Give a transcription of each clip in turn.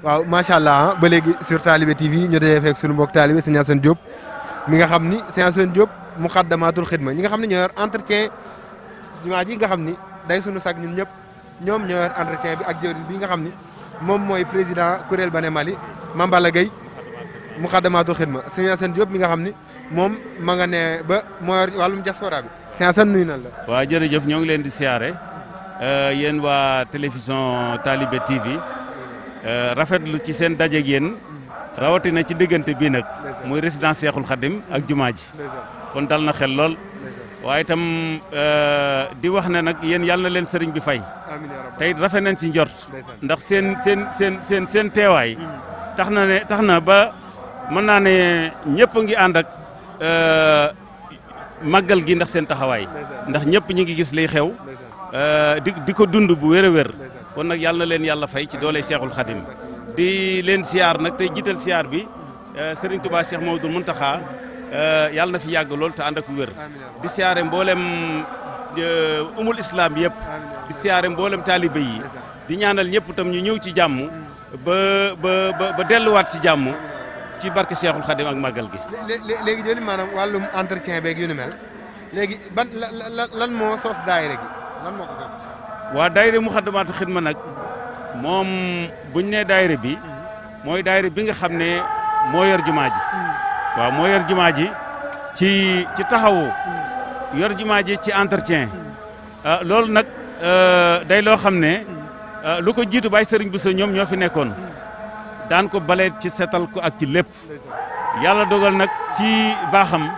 waaw macha allah ba léegi sur Talibé TV ñu dee fekk suñu mbokk Talibé Serigne Assane Diop mi nga xam ni Serigne Assane Diop Muqaddamatul Xidma ñi nga xam ne ñoo yor entretien jumaa ji nga xam ni day sunu sag ñun ñëpp ñoom ñoo yor entretien bi ak jëwriñ bi nga xam ni moom mooy président kuréel Bane Mali Mame Balla Gueye Muqaddamatul Xidma Serigne Assane Diop mi nga xam ni moom ma nga ne ba moo yor wàllum diaspora bi Serigne Assane nuyu na la. waaw jërëjëf ñoo ngi leen di siyaare yéen waa télévision Talibé TV rafetlu ci seen dajeeg yéen rawatina ci diggante bii nag muy résidence Cheikhoul Khadim ak jumaa ji kon dal na xel lool waaye itam di wax ne nag yéen yàlla na leen sëriñ bi fay te it rafet nañ ci njort ndax seen teewaay tax na ba mën naa ne ñëpp ngi ànd ak màggal gi ndax seen taxawaay ndax ñëpp ñi ngi gis liy xew di ko dund bu wér a wér kon nag yàlla na leen yàlla fay ci doole Cheikhul Khadim di leen siyaar nag tey jiital siyaar bi Serigne Touba Cheikh Mamadou Mountakha yàlla na fi yàgg lool te ànd ak wér di siyaare mboolem umul islam yëpp di siyaare mboolem taalibe yi di ñaanal ñëpp itam ñu ñëw ci jàmm ba delluwaat ci jàmm ci barke Cheikhul Khadim ak màggal gi. léegi jëli maanaam wàllum entretien beeg yu ni mel léegi ban lan moo sos daayira gi lan moo ko sos. waa daayira Muqaddamatul Xidma nag moom buñ ne daayira bi mooy daayira bi nga xam ne moo yor jumaa ji waaw moo yor jumaa ji ci taxawu yor jumaa ji ci entretien loolu nag day loo xam ne lu ko jiitu baay sëriñ Bousso ñoom ñoo fi nekkoon daan ko baleet ci setal ko ak ci lépp yàlla dogal nag ci baaxam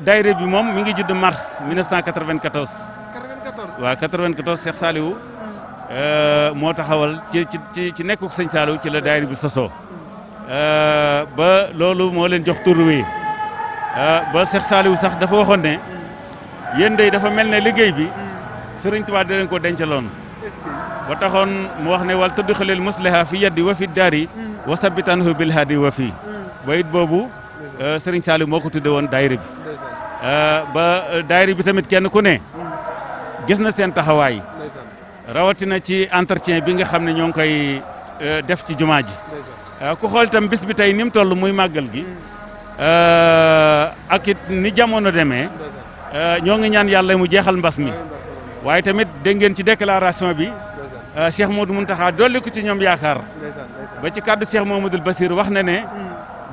daayira bi moom mi ngi judd mars 1994 waaw 94 Cheikh Saliou moo taxawal ci nekkuk sëñ Saliou ci la daayira bi sosoo ba loolu moo leen jox tur wi ba Cheikh Saliou sax dafa waxoon ne yéen day dafa mel ne liggéey bi Sëriñ Tuubaa da leen ko dencaloon ba taxoon mu wax ne wal tudxilil musliha fi yaddi wa fi daari wa sabitanhu bil hadi wa fi ba it boobu Sëriñ Saliou moo ko tudde woon daayira bi ba daayira bi tamit kenn ku ne gis na seen taxawaay rawatina ci entretien bi nga xam ne ñoo ngi koy def ci jumaa ji ku xool itam bis bi tey ni mu toll muy màggal gi ak it ni jamono demee ñoo ngi ñaan yàlla mu jeexal mbas mi waaye tamit dégg ngeen ci déclaration bi Cheikh Modou Mountakha dolli ko ci ñoom yaakaar ba ci kàddu Cheikh Mamadou Bassir wax na ne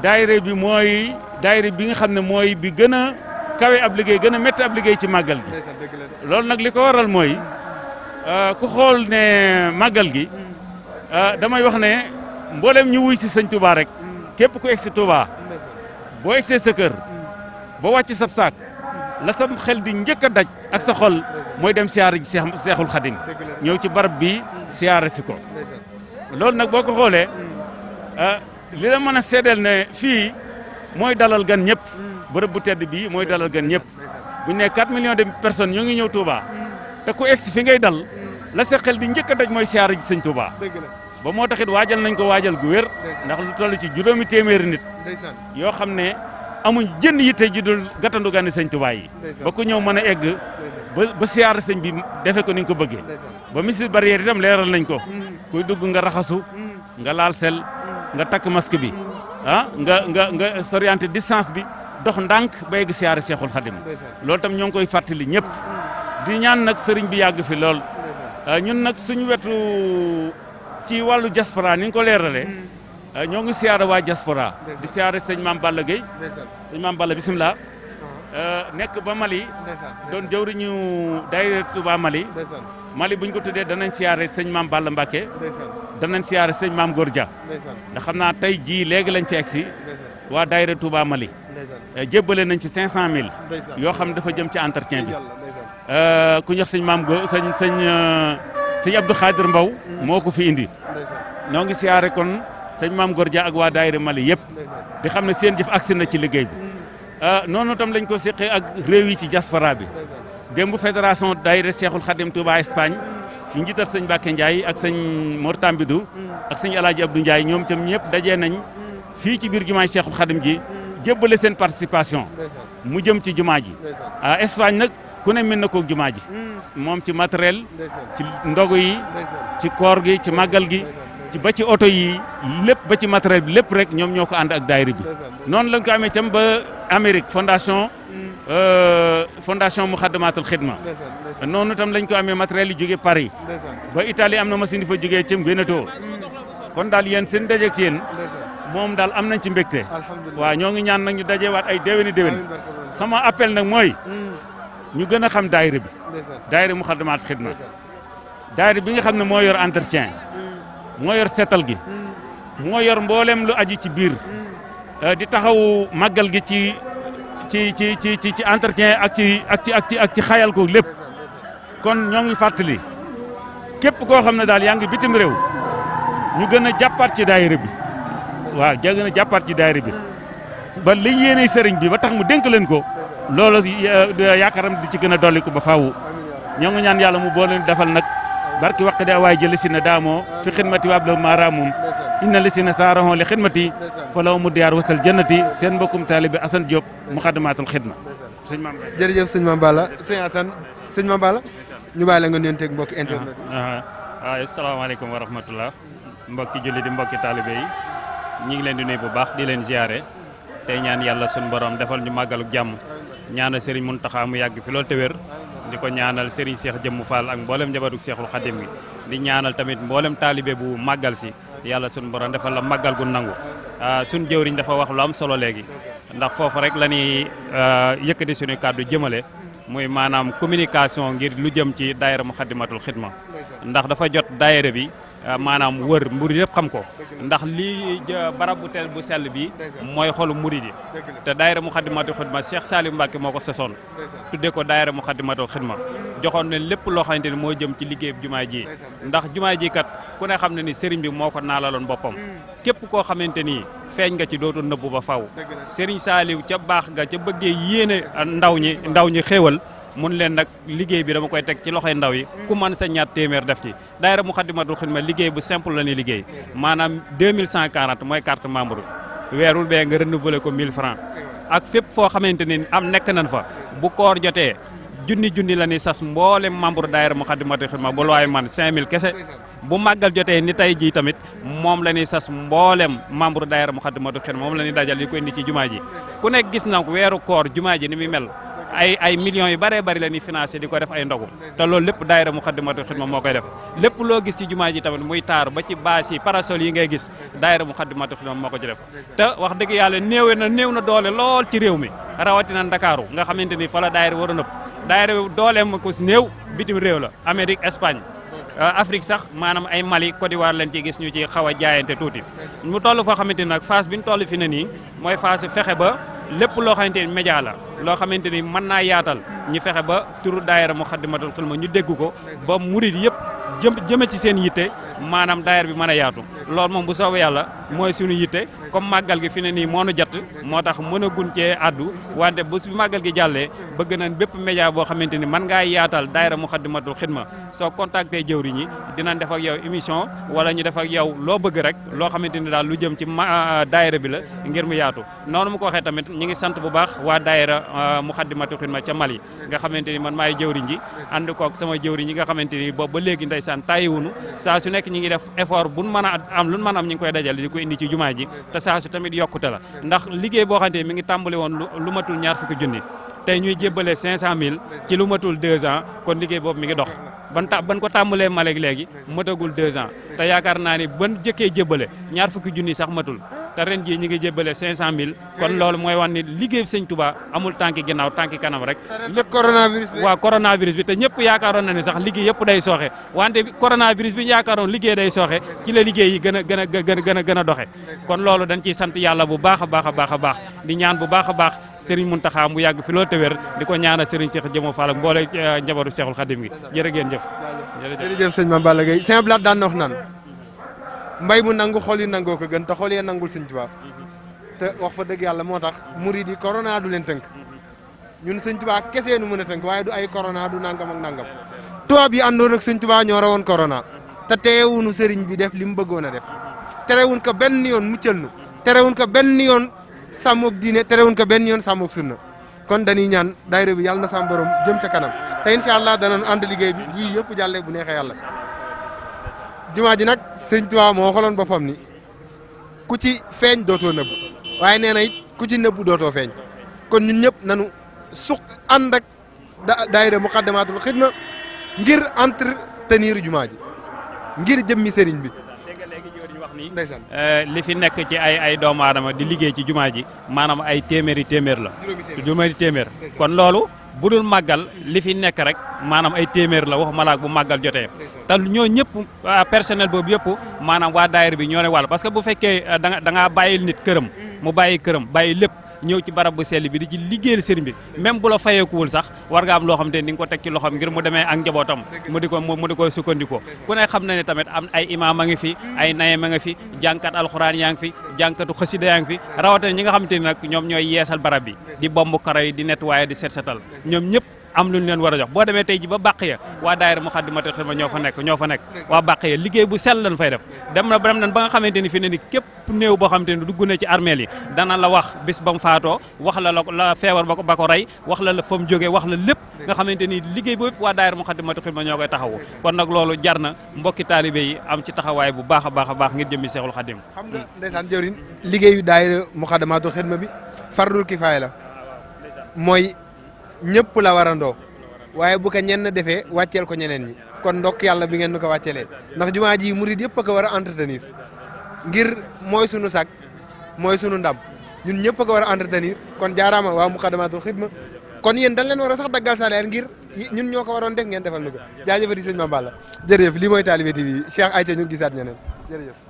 daayira bi mooy daayira bi nga xam ne mooy bi gën a kawe ab liggéey gën a métti ab liggéey ci màggal gi loolu nag li ko waral mooy ku xool ne màggal gi damay wax ne mboolem ñu wuy si sëñ Touba rek képp ku egg si Touba boo egsee sa kër boo wàcc sab saak la sam xel di njëkk a daj ak sa xol mooy dem siyaare ji Seexul Xadim ñëw ci barab bi siyaare si ko loolu nag boo ko xoolee li la mën a seedeel ne fii mooy dalal gan ñëpp bërëb bu tedd bii mooy dalal gan ñëpp bu ñu nee 4 millions de personnes ñoo ngi ñëw Touba te ku egsi fi ngay dal la sa xel di njëkk a daj mooy siyaare ji sëñ Touba ba moo taxit waajal nañ ko waajal gu wér ndax lu toll ci juróomi téeméeri nit yoo xam ne amuñ jënd yitte ju dul gàttandu gani sëñ Touba yi ba ku ñëw mën a egg ba siyaare sëñ bi defe ko ni nga ko bëggee ba mesures barrières itam leeral nañ ko kuy dugg nga raxasu nga laal sel nga takk masque bi nga s'orienté distance bi dox ndànk ba egg siyaare Cheikhul Khadim loolu tam ñoo ngi koy fàttali ñëpp di ñaan nag sëriñ bi yàgg fi lool ñun nag suñu wetu ci wàllu diaspora ni nga ko leeralee ñoo ngi siyaare waa diaspora di siyaare sëñ Mame Balla Gueye sëñ Mame Balla bisimilah nekk ba Mali doon jëwriñu daayira Touba Mali buñ ko tuddee danañ siyaare sëñ Mame Balla Mbacké danañ siyaare sëñ Mame Gor Dia ndax xam naa tey jii léegi lañ fi egsi waa daayira Touba Mali jébbale nañ fi 500000 yoo xam ne dafa jëm ci entretien bi ku ñox sëñ Mame Gor sëñ Abdou Khadir Mbow moo ko fi indi ñoo ngi siyaare kon sëñ Mame Gor Dia ak waa daayira Mali yëpp di xam ne seen jëf agsi na ci liggéey bi noonu tam lañ ko séqee ak réew yi ci diaspora bi démb fédération daayira Cheikhul Khadim Touba Espagne ci njiital sëñ Bakke Ndiaye ak sëñ Mor Tambidou ak sëñ El Hadj Abdou Ndiaye ñoom tam ñëpp dajee nañ fii ci biir jumaay Cheikhul Khadim ji jébbale seen participation mu jëm ci jumaa ji Espagne nag ku ne mën na koog jumaa ji moom ci matériel ci ndogu yi ci koor gi ci màggal gi ci ba ci oto yi lépp ba ci matériel bi lépp rek ñoom ñoo ko ànd ak daayira bi noonu lañ ko amee itam ba Amérique fondation Muxaddamatul Xidma noonu itam lañ ko amee matériel yi jógee Paris ba Italie am na machine yi fa jógee cim Veneto kon daal yéen seen dajeeg ci yéen moom daal am nañ ci mbégte waaw ñoo ngi ñaan nag ñu dajewaat ay déwéni déwén sama appel nag mooy ñu gën a xam daayira bi daayira Muxaddamatul Xidma daayira bi nga xam ne moo yor entretien moo yor seetal gi moo yor mboolem lu aju ci biir di taxaw màggal gi ci entretien ak ci xayal ko lépp kon ñoo ngi fàttali képp koo xam ne daal yaa ngi bitim réew ñu gën a jàppaat ci daayira bi waaw gën a jàppaat ci daayira bi ba li yéene sëriñ bi ba tax mu dénk leen ko loolu yaakaaram di ci gën a dolli ko ba faawu ñoo ngi ñaan yàlla mu boole defal nag barki waqt de waay jëli si na daamoo fi xidmati waab la maaraamum inna li si na saaraxon li xidmati fa law mu diyaar wasal jannati seen mbokkum taalibe Assane Diop Muxaddamatul Xidma sëñ Mame Balla jërëjëf sëñ Mame Balla sëñ Assane sëñ Mame Balla ñu bàyyi la nga nuyonteeg mbokki internet waaw asalaamaaleykum wa rahmatullah mbokki julli di mbokki taalibe yi ñi ngi leen di nuyu bu baax di leen ziare tey ñaan yàlla suñu borom defal ñu màggaluk jàmm ñaanal Serigne Mountakha mu yàgg fi loolu te wér di ko ñaanal Serigne Cheikh Jëmmu Fall ak mboolem njabatuk Cheikhul Khadim gi di ñaanal tamit mboolem taalibe bu màggal si yàlla suñu borom defal la màggal gu nangu suñ jëwriñ dafa wax lu am solo léegi ndax foofu rek la ñuy yëkkati suñu kàddu jëmale muy maanaam communication ngir lu jëm ci daayira Muxaddamatul Xidma ndax dafa jot daayira bi maanaam wër murid yëpp xam ko ndax lii barab bu tel bu sell bi mooy xolu murid yi te daayira Muxaddamatul Xidma Cheikh Saliou Mbacke moo ko sosoon tudde ko daayira Muxaddamatul Xidma joxoon leen lépp loo xamante ni moo jëm ci liggéey jumaa ji ndax jumaa ji kat ku ne xam ne ni sëriñ bi moo ko naalaloon boppam képp koo xamante ni feeñ nga ci dootul nëbbu ba faw sëriñ Saliou ca baax ga ca bëggee yéene ndaw ñi xéewal mun leen nag liggéey bi dama koy teg ci loxoy ndaw yi ku man sa ñaat téeméer def ci daayira Muxaddamatul Xidma liggéey bu simple la ñuy liggéey maanaam 2140 mooy carte membre weerul bee nga renouveler ko 1000 francs ak fépp foo xamante ni am nekk nañ fa bu koor jotee junni la ni sas mboolem membre daayira Muxaddamatul Xidma bu looy man 5000 kese bu màggal jotee ni tey jii tamit moom la ñuy sas mboolem membre daayira Muxaddamatul Xidma moom la ñuy dajal yi ko indi ci jumaa ji ku nekk gis na weeru koor jumaa ji ni muy mel ay millions yu bëree bëri la ñuy financé di ko def ay ndogu te loolu lépp daayira Muxaddamatul Xidma moo koy def lépp loo gis ci jumaa ji tamit muy taar ba ci baas yi parasol yi ngay gis daayira Muxaddamatul Xidma moo ko ci def te wax dëgg yàlla néew na doole lool ci réew mi rawatina Ndakaaru nga xamante ni fa la daayira war a nëpp daayira dooleem ko si néew bitim réew la Amérique Espagne Afrique sax maanaam ay Mali Côte d'Ivoire leen ci gis ñu ci xaw a jaayante tuuti mu toll foo xamante ni nag phase bi ñu toll fi ne nii mooy phase fexe ba lépp loo xamante ni média la loo xamante ni mën naa yaatal ñu fexe ba turu daayira Muxaddamatul Xidma ñu dégg ko ba murid yëpp jëme ci seen yitte maanaam daayira bi mën a yaatu loolu moom bu soobee yàlla mooy suñu yitte comme màggal gi fi ne nii moo nu jot moo tax mën a gun cee addu wante bu màggal gi jàllee bëgg nañ bépp média boo xamante ni mën ngaa yaatal daayira Muxaddamatul Xidma soo contacté jëwriñ ñi dinañ def ak yow émission wala ñu def ak yow loo bëgg rek loo xamante ni daal lu jëm ci daayira bi la ngir mu yaatu noonu mu ko waxee tamit ñi ngi sant bu baax waa daayira Muxaddamatul Xidma ca Mali nga xamante ni man maay jëwriñ ji ànd kook sama jëwriñ yi nga xamante ni boobu ba léegi ndeysaan tàyyiwunu saa su nekk ñi ngi def effort buñ mën a am luñ mën a am ñi ngi koy dajale di ko indi ci jumaa ji te saa su tamit yokkute la ndax liggéey boo xamante ni mi ngi tàmbali woon lu matul ñaar fukki junni tey ñuy jébbale 500000 ci lu matul 2 ans kon liggéey boobu mi ngi dox ban ko tàmbalee Mali léegi matagul 2 ans te yaakaar naa ni ban jëkkee jébbale ñaar fukki junni sax matul te ren jii ñi ngi jébbale 500000 kon loolu mooy wan ni liggéey Sëñ Tuubaa amul tànki ginnaaw tànki kanam rek lépp coronavirus bi waaw coronavirus bi te ñëpp yaakaaroon na ni sax liggéey yëpp day sooxe wante coronavirus bi ñu yaakaaroon liggéey day sooxe ci la liggéey yi gën a doxe kon loolu dañ ciy sant yàlla bu baax a baax di ñaan bu baax a baax Serigne Mountakha mu yàgg fi loolu te wér di ko ñaanal Serigne Cheikh Jëmmu Fall ak mboole njabootu Cheikhul Khadim gi jërë ngeen jëf jërëjëf sëñ Mame Balla Gaye Sëñ Blaat daan na wax naan mbay mu nangu xol yi nangoo ko gën te xol yee nangul Sëñ Tuubaa te wax fa dëgg yàlla moo tax murid yi corona du leen tënk ñun Sëñ Tuubaa kese nu mën a tënk waaye du ay corona du nangam ak nangam tubaab yi àndoon ak Sëñ Tuubaa ñoo rawoon corona te teewunu sëriñ bi def li mu bëggoon a def terewun ko benn yoon muccal nu terewun ko benn yoon sàmmoog diine terewun ko benn yoon sàmmoog sunna kon dañuy ñaan daayira bi yàlla na sam borom jëm ca kanam te incha allah danañ ànd liggéey bi yii yëpp jàllee bu neexee yàlla jumaa ji nag sëñ Tuubaa moo xoloon boppam ni ku ci feeñ dootoo nëbbu waaye nee na it ku ci nëbbu dootoo feeñ kon ñun ñëpp nanu suq ànd ak daayira Muxaddamaatul Xidma ngir entretenir jumaa ji ngir jëmmi sëriñ bi. ndeysaan li fi nekk ci ay doomu aadama di liggéey ci jumaa ji maanaam ay téeméeri téeméer la. juróomi téeméer kon loolu bu dul màggal li fi nekk rek maanaam ay téeméer la wax malaak bu màggal jotee te ñoo ñëpp personnel boobu yëpp maanaam waa daayira bi ñoo ne wàll parce que bu fekkee da ngaa bàyyil nit këram mu bàyyi këram bàyyi lépp ñëw ci barab bu sell bi di ci liggéeyal sëriñ bi même bu la fayeekuwul sax war nga am loo xam te ni nga ko teg ci loxoom ngir mu demee ak njabootam mu di ko sukkandikoo ku ne xam na ne tamit am ay imaam a ngi fi ay nayem a nga fi jànkat alxuraan yaa ngi fi jànkatu xasida yaa ngi fi rawatina ñi nga xam te ni nag ñoom ñooy yeesal barab bi di bomb karo yi di nettoyer di set setal ñoom ñëpp am lu ñu leen war a jox boo demee tey ji ba bàq ya waa daayira Muxaddamatul Xidma ñoo fa nekk waa bàq ya liggéey bu sell lañ fay def dem na ba nga xamante ni fi ne ni képp néew boo xamante ni dugg na ci armeel yi dana la wax bis ba mu faatoo wax la feebar ba ko rey wax la fa mu jógee wax la lépp nga xamante ni liggéey boobu waa daayira Muxaddamatul Xidma ñoo koy taxawu kon nag loolu jar na mbokki taalibe yi am ci taxawaay bu baax a baax ngir jëmmi Seexul Xadim. xam nga ndeysaan jëwriñ liggéeyu daayira Muxaddamatul Xidma bi fardul kifaaya la mooy ñëpp la warandoo waaye bu ko ñenn defee wàcceel ko ñeneen ñi kon ndokk yàlla bi ngeen nu ko wàcceelee ndax jumaa ji murid yëpp a ko war a entretenir ngir mooy sunu sag mooy sunu ndam ñun ñëpp a ko war a entretenir kon jaaraama waa Muxaddamatul Xidma kon yéen dañ leen war a sax daggal salaire ngir ñun ñoo ko waroon def ngeen defal nu ko jaajëfati sëñ Mame Balla jërëjëf lii mooy Talibé TV Cheikh Aïcha ñu gisaat ñeneen jërëjëf